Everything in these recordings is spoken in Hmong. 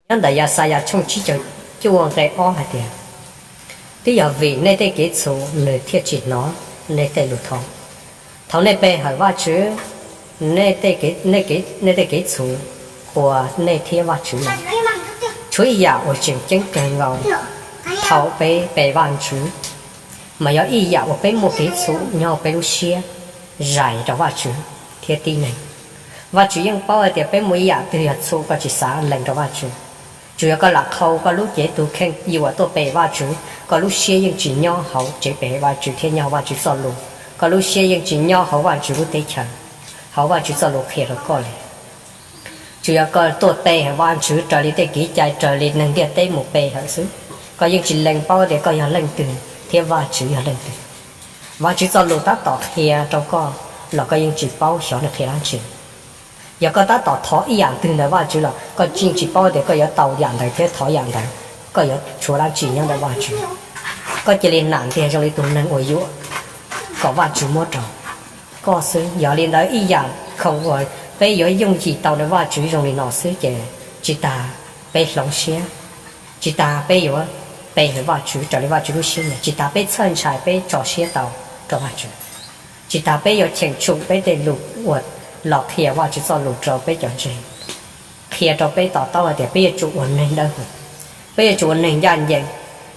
Nyob ntawm Yaxayas tshooj tsib caug cuaj nqe ob hais tias, twb yog vim nej tej kev txhum nws thiaj tsis hnov nej tej lus thov. Thaum nej pe hawm Vajtswv, nej tej kev txhum qhuas nej thiab Vajtswv lawm. Tshuav ib yam uas tseem ceeb kawg nkaus thaum peb pe Vajtswv, mas yog ib yam uas peb muaj kev txhum nyob peb lub siab zais rau Vajtswv thiab tib neeg. Vajtswv yeej paub hais tias peb muaj ib yam twg yog txhum koj tsis xav lees rau Vajtswv. Tsuas yog koj lam qhau koj lub cev tug kheej yuam tuaj pe Vajtswv, koj lub siab yeej tsis nyob hauv tsev pe Vajtswv thiab nyob hauv Vajtswv txoj lus. Koj lub siab yeej tsis nyob hauv Vajtswv lub teb chaws, hauv Vajtswv txoj lus qhia rau koj li. Tsuas yog koj tuaj pe hawm Vajtswv raws li tej kev cai, raws li neeg ntiaj teb mus pe hawm xwb, koj yeej tsis lees paub tias koj yog leej twg thiab Vajtswv yog leej twg. Vajtswv txoj lus tab tom qhia rau koj los koj yeej tsis paub xyov nws qhia dab tsi. Yog koj tab tom thov ib yam twg ntawm Vajtswv los koj yeej tsis paub tias koj yuav tau yam ntawd thiab thov yam ntawd, koj yuav tshuav dab tsi nyob ntawm Vajtswv. Koj cia li nam ntiag zoo li tus neeg uas yuam kom Vajtswv muab rau koj xwb. Yog li ntawd ib yam khoom uas peb yuav yooj yim tau ntawm Vajtswv zoo li no xwb ces tsis tas peb hloov siab, tsis tas peb yuav pe ntawm Vajtswv raws li Vajtswv lub siab nyiam, tsis tas peb txhawj ntshai peb tso siab tau rau Vajtswv, tsis tas peb yuav cheem tsum peb tej lus uas los qhia Vajtswv txoj lus rau peb cov ntseeg, qhia rau peb to taub hais tias peb yuav tsum ua neeg dawb huv, peb yuav tsum ua neeg ncaj ncees,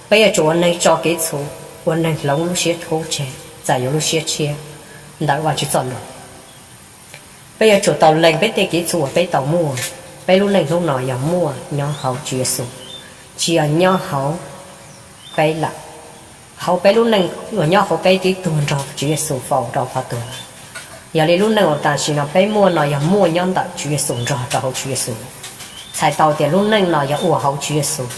peb yuav tsum ua neeg tso kev txhum, ua neeg hloov lub siab qub tseg, txais yuav lub siab tshiab ntawm Vajtswv txoj lus. Peb yuav tsum tau lees peb tej kev txhum uas peb tau muaj. Peb lub neej hnub no yog muaj nyob hauv Tswv Yexus, tsis yog nyob hauv peb lawm. Hauv peb lub neej uas nyob hauv peb twb tuag nrog Tswv Yexus faus rau qhov tuag lawm. Yog li lub neej uas tam sim no peb muaj no yog muaj nyob ntawm Tswv Yexus nrog rau hauv Tswv Yexus. Txhais tau tias lub neej no yog ua hauv Tswv Yexus.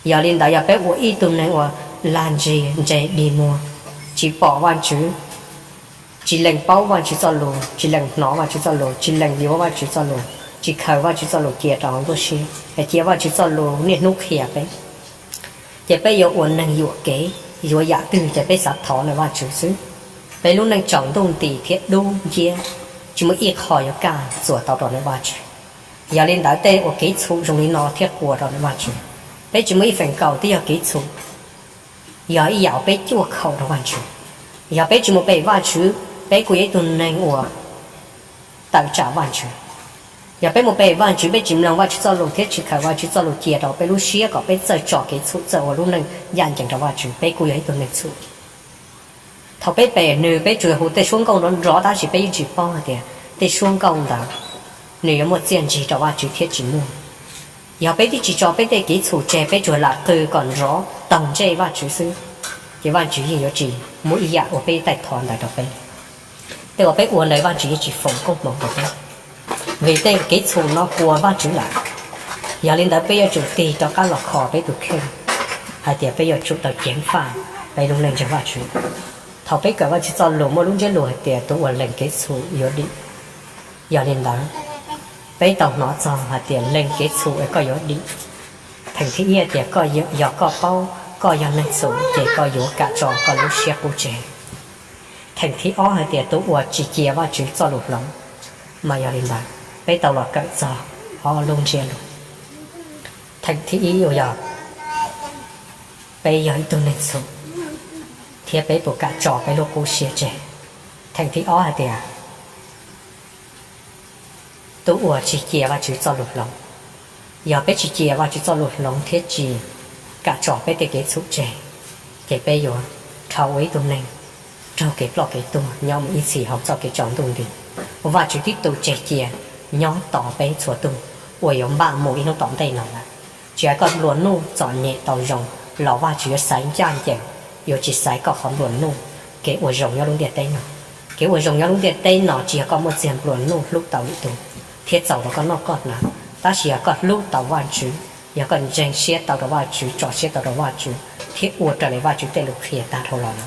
Yog li ntawd yog peb ua ib tug neeg uas lag ntsig ntse dig muag, tsis pom Vajtswv, tsis lees paub Vajtswv txoj lus, tsis lees hnov Vajtswv txoj lus, tsis lees yuav Vajtswv txoj lus, tsis khaws Vajtswv txoj lus cia rau hauv ntuj siab, es cia Vajtswv txoj lus niaj hnub qhia peb, ces peb yuav ua neeg yuam kev, yuav yam twg ces peb xav thov ntawm Vajtswv xwb. Peb lub neej tsaus ntuj nti thiab dub nciab, tsis muaj ib qho yuav kaj txuas tau rau ntawm Vajtswv. Yog li ntawd tej uas kev txhum zoo li no thiaj quas rau ntawm Vajtswv. Peb tsis muaj ib feem kaum twb yog kev txhum, yog ib yam uas peb cuaj khaum rau Vajtswv. Yog peb tsis mus pe Vajtswv, peb kuj yog ib tug neeg uas tawm tsam Vajtswv. Yog peb mus pe Vajtswv, peb tsis mloog Vajtswv txoj lus thiab tsis khaws Vajtswv txoj lus cia rau peb lub siab kom peb txawj tso kev txhum, txawj ua lub neej ncaj ncees rau Vajtswv, peb kuj yog ib tug neeg txhum. Thaum peb pe nws, peb tsuas hu tej suab nkauj nrov nrov tab sis peb yeej tsis paub hais tias tej suab nkauj ntawd nws yuav muaj txiaj ntsig rau Vajtswv thiab tsis muaj. Yog peb twb tsis tso peb tej kev txhum tseg, peb tsuas lam qw kom nrov taug ntsej Vajtswv xwb, ces Vajtswv yeej yuav tsis muaj ib yam uas peb taij thov ntawd rau peb. Tej uas peb ua ntawd Vajtswv yeej tsis foom koob hmoov rau peb, vim tej kev txhum no quas Vajtswv lawm. Yog li ntawd peb yuav tsum tig rov qab los kho peb tus kheej hais tias peb yuav tsum tau ceev faj peb lub neej ntseeg Vajtswv. Thaum peb kawm Vajtswv txoj lus muaj lub ntsiab lus hais tias tus uas lees kev txhum yuav dim. Yog li ntawd, peb tau hnov txog hais tias lees kev txhum es koj yuav dim. Theem thib ib hais tias koj, yog koj paub koj yog neeg txhum ces koj yuav kam tso koj lub siab qub tseg. Theem thib ob hais tias tus uas tsis cia Vajtswv txoj lus hloov. Mas yog li ntawd, peb tau los kawm txog ob lub ntsiab lus. Theem thib ib uas yog peb yog ib tug neeg txhum thiab peb puas kam tso peb lub qub siab tseg. Theem thib ob hais tias tus uas tsis cia Vajtswv txoj lus hloov. Yog peb tsis cia Vajtswv txoj lus hloov thiab tsis kam tso peb tej kev txhum tseg, ces peb yuav dhau ua ib tug neeg raug kev ploj kev tuag nyob mus ib txhis hauv txoj kev tsaus ntuj nti, uas Vajtswv tib tug tseg cia nyob tos peb txhua tus uas yuav npaj mus ib hnub tom ntej no lawm. Tsis hais koj nplua nuj txom nyem tau zoo los Vajtswv yuav xaiv ncaj ncees, yuav tsis xaiv koj qhov nplua nuj. Kev ua zoo nyob lub ntiaj teb no, kev ua zoo nyob lub ntiaj teb no tsis yog koj muaj txiag nplua nuj hlub tau lwm tus thiab txaus rau koj noj koj hnav, tab sis yog koj hlub tau Vajtswv, yog koj ntseeg siab tau rau Vajtswv, tso siab tau rau Vajtswv thiab ua raws li Vajtswv tej lus qhia tag dhau los no,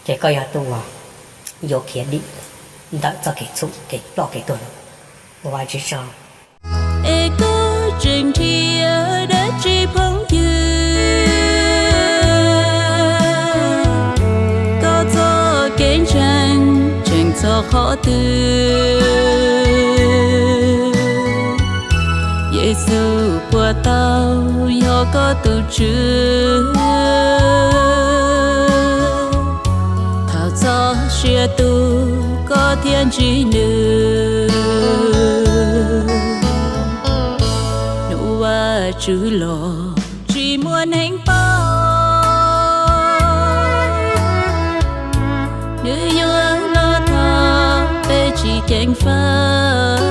ces koj yog tus uas yuav khiav dim ntawm txoj kev txhum kev ploj kev tuag no. Ua Vajtswv tsaug. Es koj tseem nrhiav dab tsi phooj ywg? Koj txoj kev ntseeg tseem txog qhov twg? Yexus Puas tau yog koj tus Tswv? Thaum txog sia tus koj thiaj ntsib nws. Hnub Vajtswv los tsis muaj neeg paub, nws yuav los thov peb tsis ceev faj.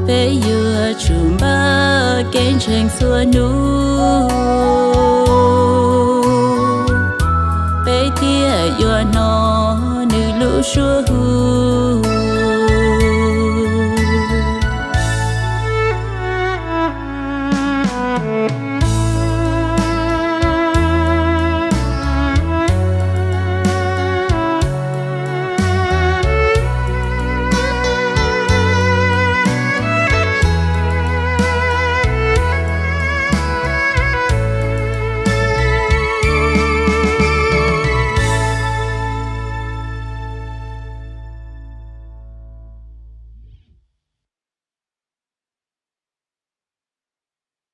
Peb yuav tsum npaj kev ntseeg txhua hnub, peb thiaj yuav hnov nws lub suab hu.